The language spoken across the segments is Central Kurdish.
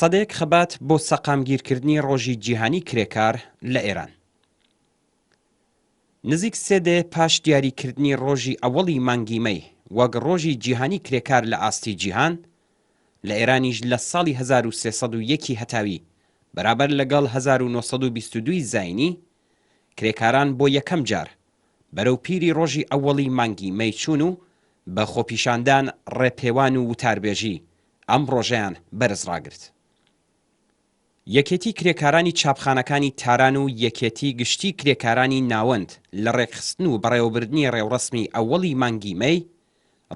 سەدەیەک خەبات بۆ سەقامگیرکردنی ڕۆژی جیهانی کرێکار لە ئێران. نزیک سێ دەیە پاش دیاریکردنی ڕۆژی ئەوەڵی مانگی مەی وەک ڕۆژی جیهانی کرێکار لە ئاستی جیهان، لە ئێرانیش لە ساڵی 1301 ی هەتاوی بەرابەر لەگەڵ 1922 ی زایینی، کرێکاران بۆ یەکەم جار بەرەو پیری ڕۆژی ئەوەڵی مانگی مەی چوون و بە خۆپیشاندان، ڕێپێوان و وتاربێژی ئەم ڕۆژەیان بەرز ڕاگرت. یەکێتی کرێکارانی چاپخانەکانی تاران و یەکێتی گشتی کرێکارانی ناوەند لە ڕێکخستن و بەڕێوەبردنی ڕێوڕەسمی ئەوەڵی مانگی مەی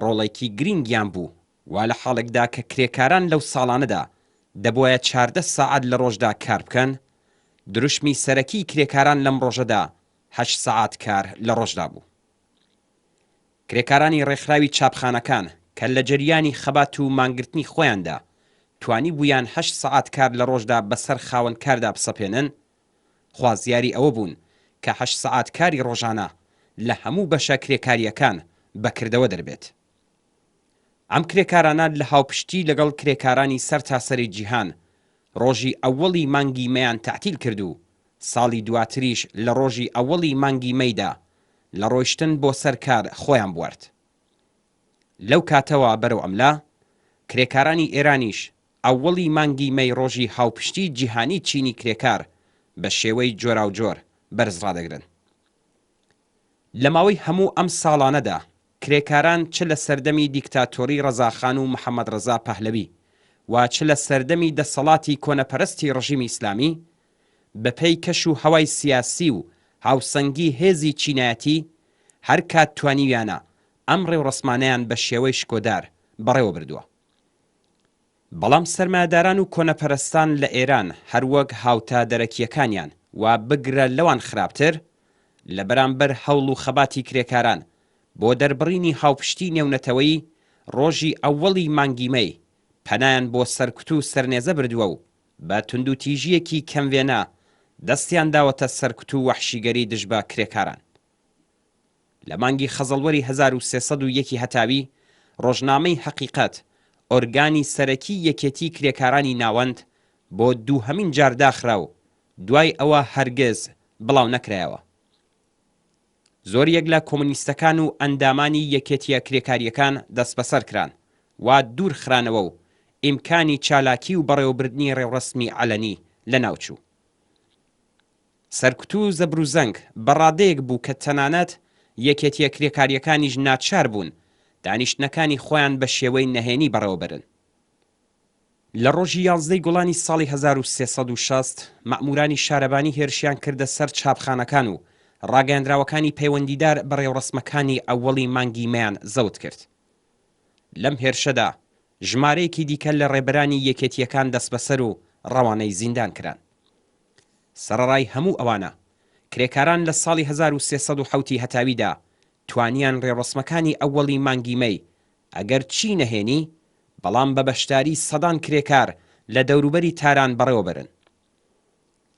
ڕۆڵێکی گرینگیان بوو و لە حاڵێکدا کە کرێکاران لەو ساڵانەدا دەبوایە 14 ساعەت لە ڕۆژدا کار بکەن، دروشمی سەرەکیی کرێکاران لەم ڕۆژەدا هەشت سەعات کار لە ڕۆژدا بوو. کرێکارانی ڕێکخراوی چاپخانەکان کە لە جەریانی خەبات و مانگرتنی خۆیاندا توانیبوویان هەشت سەعات کار لە ڕۆژدا بەسەر خاوەنکاردا بسەپێنن، خوازیاری ئەوە بوون کە هەشت سەعات کاری ڕۆژانە لە هەموو بەشە کرێکارییەکان بە کردەوە دەربێت. ئەم کرێکارانە لە هاوپشتی لەگەڵ کرێکارانی سەرتاسەری جیهان ڕۆژی ئەوەڵی مانگی مەیان تەعتیل کرد و ساڵی دواتریش لە ڕۆژی ئەوەڵی مانگی مەیدا لە ڕۆیشتن بۆ سەر کار خۆیان بوارد. لەو کاتەوە بەرەو ئەملا، کرێکارانی ئێرانیش ئەوەڵی مانگی مەی ڕۆژی هاوپشتی جیهانی چینی کرێکار بە شێوەی جۆراوجۆر بەرز ڕادەگرن. لە ماوەی هەموو ئەم ساڵانەدا کرێکاران چ لە سەردەمی دیکتاتۆری ڕەزاخان و محەمەد ڕەزا پەهلەوی و چ لە سەردەمی دەسەڵاتی کۆنەپەرستی ڕژیمی ئیسلامی بە پێی کەش و هەوای سیاسی و هاوسەنگی هێزی چینایەتی هەر کات توانیویانە ئەم ڕێوڕەسمانەیان بە شێوەی شکۆدار بەڕێوە بردووە. بەڵام سەرمایەداران و کۆنەپەرستان لە ئێران هەر وەک هاوتا دەرەکییەکانیان و بگرە لەوان خراپتر، لە بەرامبەر هەوڵ و خەباتی کرێکاران بۆ دەربڕینی هاوپشتی نێونەتەوەیی ڕۆژی ئەوەڵی مانگی مەی پەنایان بۆ سەرکوت و سەرنێزە بردووە و بە توندوتیژییەکی کەموێنە دەستیان داوەتە سەرکوت و وەحشیگەری دژ بە کرێکاران. لە مانگی خەزەڵوەری 1301 ی هەتاوی، ڕۆژنامەی هەقیقەت، ئۆرگانی سەرەکی یەکێتی کرێکارانی ناوەند، بۆ دووهەمین جار داخرا و دوای ئەوە هەرگز بڵاو نەکرایەوە. زۆریەک لە کۆمۆنیستەکان و ئەندامانی یەکێتییە کرێکارییەکان دەستبەسەر کران و دوور خرانەوە و ئیمکانی چالاکی و بەڕێوەبردنی ڕێوڕەسمی عەلەنی لەناو چوو. سەرکوت و زەبروزەنگ بە ڕادەیەک بوو کە تەنانەت یەکێتییە کرێکارییەکانیش ناچار بوون دانیشتنەکانی خۆیان بە شێوەی نەهێنی بەڕێوەبەرن. لە ڕۆژی یازدەی گوڵانی ساڵی 1360 مەئموورانی شارەبانی هێرشیان کردە سەر چاپخانەکان و ڕاگەیاندراوەکانی پەیوەندیدار بە ڕێوڕەسمەکانی ئەوەڵی مانگی مەیان زەوت کرد. لەم هێرشەدا ژمارەیەکی دیکە لە ڕێبەرانی یەکێتییەکان دەستبەسەر و ڕەوانەی زیندان کران. سەرەڕای هەموو ئەوانە، کرێکاران لە ساڵی 1307 ی هەتاویدا توانیان ڕێوڕەسمەکانی ئەوەڵی مانگی مەی، ئەگەر چی نەهێنی، بەڵام بە بەشداری سەدان کرێکار لە دەوروبەری تاران بەڕێوەبەرن.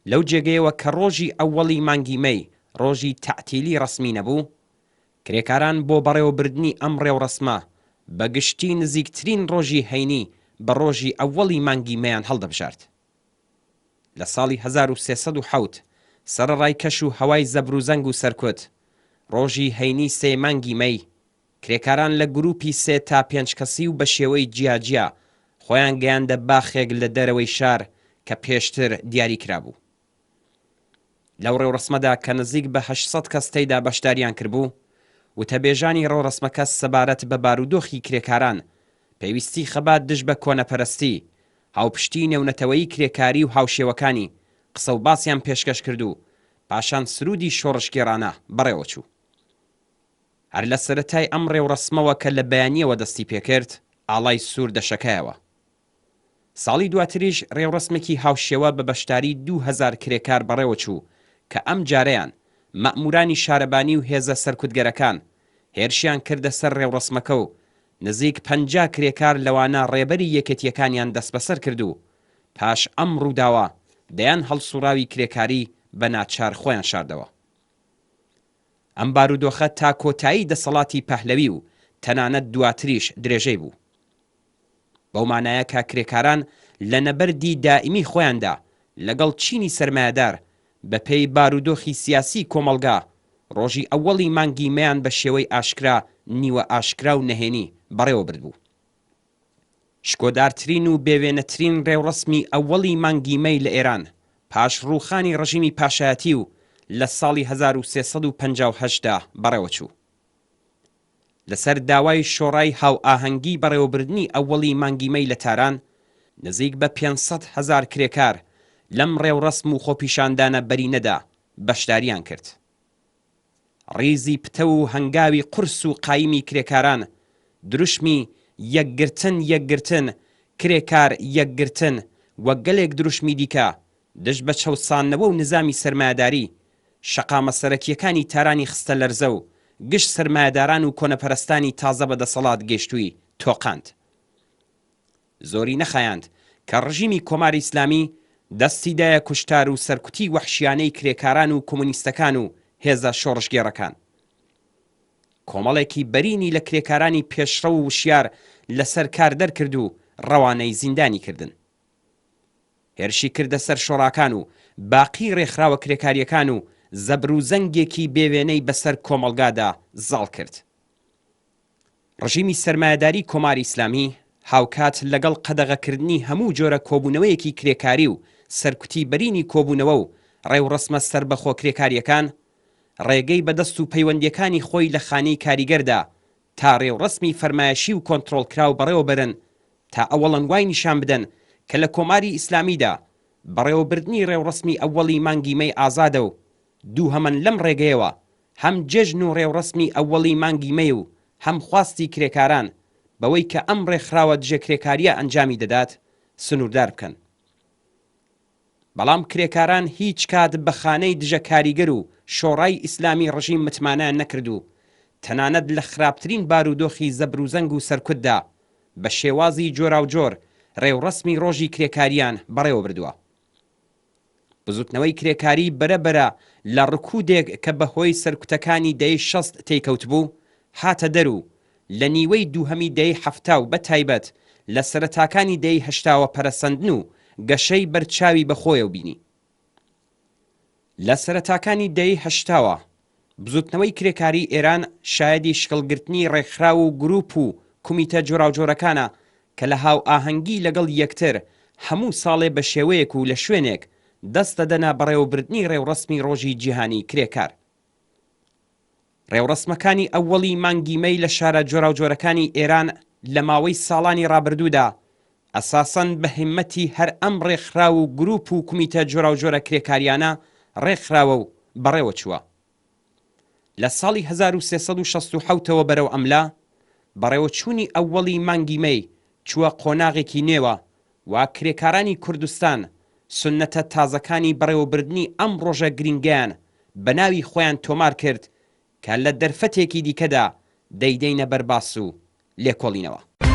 لەو جێگەیەوە کە ڕۆژی ئەوەڵی مانگی مەی ڕۆژی تەعتیلی ڕەسمی نەبوو، کرێکاران بۆ بەڕێوەبردنی ئەم ڕێوڕەسمە بە گشتی نزیکترین ڕۆژی هەینی بە ڕۆژی ئەوەڵی مانگی مەیان هەڵدەبژارد. لە ساڵی 1307 سەرەڕای کەش و هەوای زەبروزەنگ و سەرکوت، ڕۆژی هەینی سێ مانگی مەی، کرێکاران لە گرووپی سێ تا پێنج کەسی و بە شێوەی جیاجیا خۆیان گەیاندە باخێک لە دەرەوەی شار کە پێشتر دیاری کرابوو. لەو ڕێوڕەسمەدا کە نزیک بە 800 کەس تێیدا بەشداریان کردبوو، وتەبێژانی ڕێوڕەسمەکە سەبارەت بە بارودۆخی کرێکاران، پێویستی خەبات دژ بە کۆنەپەرستی، هاوپشتیی نێونەتەوەیی کرێکاری و هاوشێوەکانی، قسە و باسیان پێشکەش کرد و پاشان سروودی شۆڕشگێڕانە بەڕێوەچوو. هەر لە سەرەتای ئەم ڕێوڕەسمەوە کە لە بەیانییەوە دەستی پێکرد، ئاڵای سوور دەشەکایەوە. ساڵی دواتریش ڕێوڕەسمێکی هاوشێوە بە بەشداری 2000 کرێکار بەڕێوەچوو کە ئەم جارەیان مەئموورانی شارەبانی و هێزە سەرکوتگەرەکان هێرشیان کردە سەر ڕێوڕەسمەکە و نزیک 50 کرێکار لەوانە ڕێبەری یەکێتییەکانیان دەستبەسەر کرد و پاش ئەم ڕووداوە دەیان هەڵسووڕاوی کرێکاری بە ناچار خۆیان شاردەوە. ئەم بارودۆخە تا کۆتایی دەسەڵاتی پەهلەوی و تەنانەت دواتریش درێژەی بوو. بەو مانایە کە کرێکاران لە نەبەردی دائیمی خۆیاندا لەگەڵ چینی سەرمایەدار بە پێی بارودۆخی سیاسی کۆمەڵگا ڕۆژی ئەوەڵی مانگی مەیان بە شێوەی ئاشکرا، نیوە ئاشکرا و نەهێنی بەڕێوە بردبوو. شکۆدارترین و بێوێنەترین ڕێوڕەسمی ئەوەڵی مانگی مەی لە ئێران پاش ڕووخانی ڕژیمی پاشایەتی و لە ساڵی 1358 دا بەڕێوە چوو. لەسەر داوای شۆڕای هاوئاهەنگیی بەڕێوەبردنی ئەوەڵی مانگی مەی لە تاران، نزیک بە 500,000 کرێکار لەم ڕێوڕەسم و خۆپیشاندانە بەرینەدا بەشدارییان کرد. ڕیزی پتەو و هەنگاوی قورس و قایمی کرێکاران، دروشمی، یەکگرتن یەکگرتن، کرێکار یەکگرتن، و گەلێک دروشمی دیکە، دژ بە چەوساندنەوە و نزامی سەرمایەداری، شەقامە سەرەکییەکانی تارانی خستە لەرزە و گشت سەرمایەداران و کۆنەپەرستانی تازە بە دەسەڵات گەیشتووی تۆقاند. زۆری نەخایاند کە ڕژیمی کۆماری ئیسلامی دەستی دایە کوشتار و سەرکوتی وەحشیانەی کرێکاران و کۆمۆنیستەکان و هێزە شۆڕشگێڕەکان. کۆمەڵێکی بەرینی لە کرێکارانی پێشڕەو و وشیار لەسەر کار دەرکرد و ڕەوانەی زیندانی کردن. هێرشی کردە سەر شۆڕاکان و باقی ڕێکخراوە کرێکارییەکان و زەبروزەنگێکی بێوێنەی بەسەر کۆمەڵگادا زاڵ کرد. ڕژیمی سەرمایەداری کۆماری ئیسلامی هاوکات لەگەڵ قەدەغەکردنی هەموو جۆرە کۆبوونەوەیەکی کرێکاری و سەرکوتی بەرینی کۆبوونەوە و ڕێوڕەسمە سەربەخۆ کرێکارییەکان، ڕێگەی بە دەست و پەیوەندییەکانی خۆی لە خانەی کاریگەردا تا ڕێوڕەسمی فەرمایشی و کۆنتڕۆڵکراو بەڕێوە بەرن تا ئەوەڵەن وای نیشان بدەن کە لە کۆماری ئیسلامیدا بەڕێوەبردنی ڕێوڕەسمی ئەوەڵی مانگی مەی ئازادە و دووهەمەن لەم ڕێگەیەوە هەم جێژن و ڕێوڕەسمی ئەوەڵی مانگی مەی و هەم خواستی کرێکاران بەوەی کە ئەم ڕێکخراوە دژەکرێکارییە ئەنجامی دەدات سنووردار بکەن. بەڵام کرێکاران هیچ کات بە خانەی دژە کاریگەر و شۆڕای ئیسلامی ڕژیم متمانەیان نەکرد و تەنانەت لە خراپترین بارودۆخی زەبروزەنگ و سەرکوتدا بە شێوازی جۆراوجۆر ڕێوڕەسمی ڕۆژی کرێکاریان بەڕێوە بردووە. بزوتنەوەی کرێکاری بەرە بەرە لە ڕکودێک کە بە هۆی سەرکوتەکانی دەیەی 60 تێیکەوتبوو هاتە دەر و لە نیوەی دووهەمی دەیەی 70 و بە تایبەت لە سەرەتاکانی دەیەی هەشتاوە پەرەسەندن و گەشەی بەرچاوی بە خۆیەو بینی. لە سەرەتاکانی دەیەی هەشتاوە بزوتنەوەی کرێکاریی ئێران شایەدی شکڵگرتنی ڕێکخراو و گروپ و کومیتە جۆراوجۆرەکانە کە لە هاوئاهەنگی لەگەڵ یەکتر هەموو ساڵێ بە شێوەیەک و لە شوێنێک دەست دەدەنە بەڕێوەبردنی ڕێوڕەسمی ڕۆژی جیهانیی کرێکار. ڕێوڕەسمەکانی ئەوەڵی مانگی مەی لە شارە جۆراوجۆرەکانی ئێران لە ماوەی ساڵانی ڕابردوودا ئەساسەن بە هیممەتی هەر ئەم ڕێکخراو و گرووپ و کومیتە جۆراوجۆرە کرێکارییانە ڕێکخراوە و بەڕێوە چووە. لە ساڵی 1367 ەوە بەرەو ئەملا، بەڕێوەچوونی ئەوەڵی مانگی مەی چووە قۆناغێکی نوێوە و کرێکارانی کوردستان سوننەتە تازەکانی بەڕێوەبردنی ئەم ڕۆژە گرینگەیان بە ناوی خۆیان تۆمار کرد کە لە دەرفەتێکی دیکەدا دەیدەینە بەر باس و لێکۆڵینەوە.